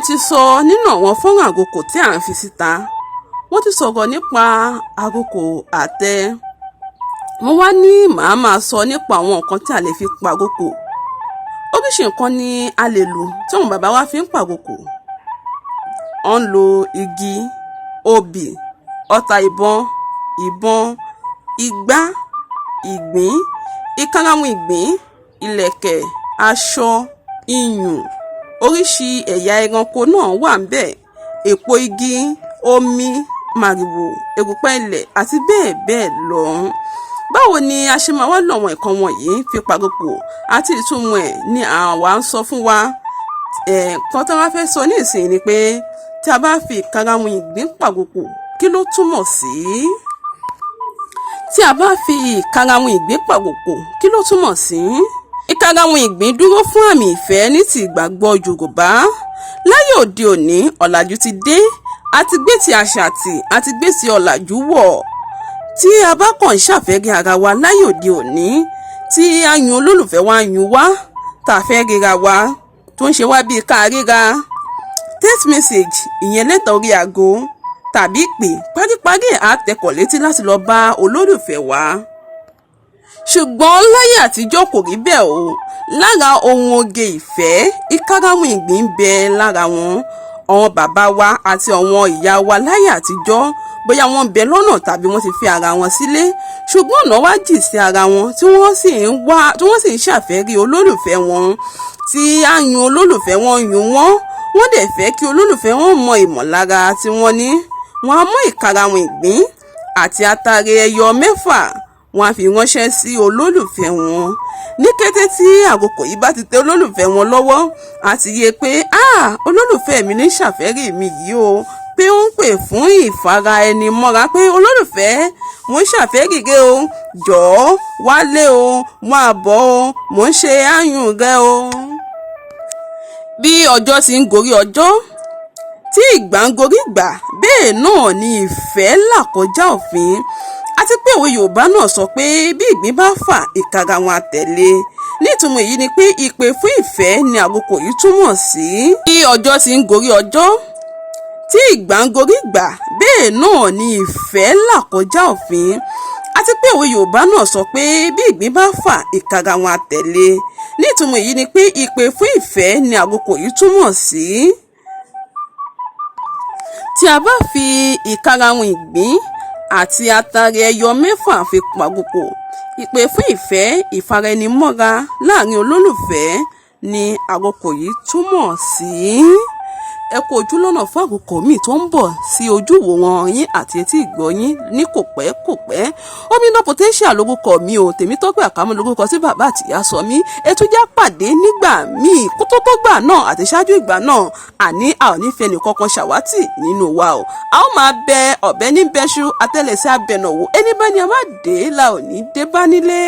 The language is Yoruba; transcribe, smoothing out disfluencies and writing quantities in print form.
ti sọ nínú àwọn fọ́nrán àrokò tí à ń fi síta, mo ti sọ̀rọ̀ nípa àrokò àtẹ. Mo wá ní màá máa sọ nípa àwọn nǹkan tí a lè fi pàrokò. Oríṣi nǹkan ni a lè lò tí àwọn bàbá wa fi ń pàrokò. Wọ́n ń lo igi, obì, ọta ìbọn, ìbọn, igbá, ìgbín, ìkarahun ìgbín, ìlẹ̀kẹ̀, aṣọ, iyùn, oríṣi ẹ̀yà ẹranko náà wà ńbẹ̀, èpo igi, omi, màrìwò, erùpẹ̀ ilẹ̀ àti bẹ́ẹ̀ bẹ́ẹ̀ lọ. Báwo ni a ṣe máa wá lo àwọn nǹkan wọ̀nyí fi pàrokò àti ìtumọ̀ ẹ̀ ni àwa ń sọ fún wa. Nǹkan tí wọ́n fẹ́ sọ nísìnyí ni pé tí a bá fi ìkarahun ìgbín pàrokò, kí ló túmọ̀ sí? Tí a bá fi ìkarahun ìgbín pàrokò, kí ló túmọ̀ sí? Ìkarahun ìgbín dúró fún àmì ìfẹ́ ní ti ìgbàgbọ́ Yorùbá. Láyé òde òní, ọ̀làjú ti dé, a ti gbé ti àṣà tì, a ti gbé ti ọ̀làjú wọ̀. Tí a bá kàn ń ṣàfẹ́rí ara wa láyé òde òní, tí a yun olólùfẹ́ wa ń yun wá, tá a fẹ́ ríra wa, tó ń ṣe wá bíi ká ríra, text message, ìyẹn lẹ́tà orí aago tàbí ìpè, paríparí ẹ̀ á tẹkọ̀ létí láti lọ bá olólùfẹ́ wa. Ṣùgbọ́n láyé àtijọ́ kò rí bẹ́ẹ̀ o. Lára ohun oge ìfẹ́, ìkarahun ìgbín ń bẹ lára wọn. Àwọn bàbá wa àti àwọn ìyá wa láyé àtijọ́, bóyá wọ́n ń bẹ lọ́nà tàbí wọ́n ti fi ara wọn sílé, ṣùgbọ́n ọ̀nà wá jì sí ara wọn tí wọ́n sì ń wá, tí wọ́n sì ń ṣàfẹ́rí olólùfẹ́ wọn, tí á yun olólùfẹ́ wọn yun wọ́n, wọ́n dẹ̀ fẹ́ kí olólùfẹ́ wọn mọ ìmọ̀lára tí wọ́n ní. Wọ́n á mú ìkarahun ìgbín àti atare ẹyọ 6, wọ́n á fi ránṣẹ́ sí olólùfẹ́ wọn. Ní kété tí àkókò yìí bá ti tẹ olólùfẹ́ wọn lọ́wọ́, á ti yé pé, ah, olólùfẹ́ mi ní ṣàfẹ́rí mi yìí o, pé ó ń pè fún ìfara ẹni mọ́ra, pé olólùfẹ́, mo ń ṣàfẹ́rí rẹ o, jọ̀ọ́ wálé o, máa bọ̀ o, mò ń ṣe áyùn rẹ o. Bí ọjọ́ ti ń gorí ọjọ́, tí ìgbà ń gorí ìgbà, bẹ́ẹ̀ náà ni ìfẹ́ là kọjá òfin. Àti pé òwe Yorùbá náà sọ pé bí ìgbín bá fà, ìkarahun á tẹ̀lé. Nítumọ̀ èyí ni pé ìpè fún ìfẹ́ ni àkókò yìí túmọ̀ sí. Bí ọjọ́ ti ń gorí ọjọ́, tí ìgbà ń gorí ìgbà, bẹ́ẹ̀ náà ni ìfẹ́ là kọjá òfin. Àti pé òwe Yorùbá náà sọ pé bí ìgbín bá fà, ìkarahun á tẹ̀lé. Nítumọ̀ èyí ni pé ìpè fún ìfẹ́ ni àkókò yìí túmọ̀ sí. Tí a bá fi ìkarahun ìgbín àti atare ẹyọ 6 fi pàrokò, ìpè fún ìfẹ́, ìfaraẹnimọ́ra láàrin olólùfẹ́ ni àrokò yìí túmọ̀ sí. Ẹ kú ojú lọ́nà fún àrokò míì tó ń bọ̀ sí ojú ìwòran yín àti etí ìgbọ́ yín ní kò pẹ́ kò pẹ́. Omidan Potential lórúkọ mi o, Tèmítọ́pẹ́ Àkàmú lórúkọ tí bàbá àtìyá sọ mí. Ẹ tún já pàdé nígbà míì kó tó tó gbà náà àti ṣáájú ìgbà náà, àní a ò ní fi ẹnì kankan ṣàwátì nínú wa o. A ó máa bẹ ọ̀bẹ ní bẹ́ṣú, àtẹlẹsẹ̀ abẹnàwò, ẹni bá ní a má dé la ò ní dé bá nílé.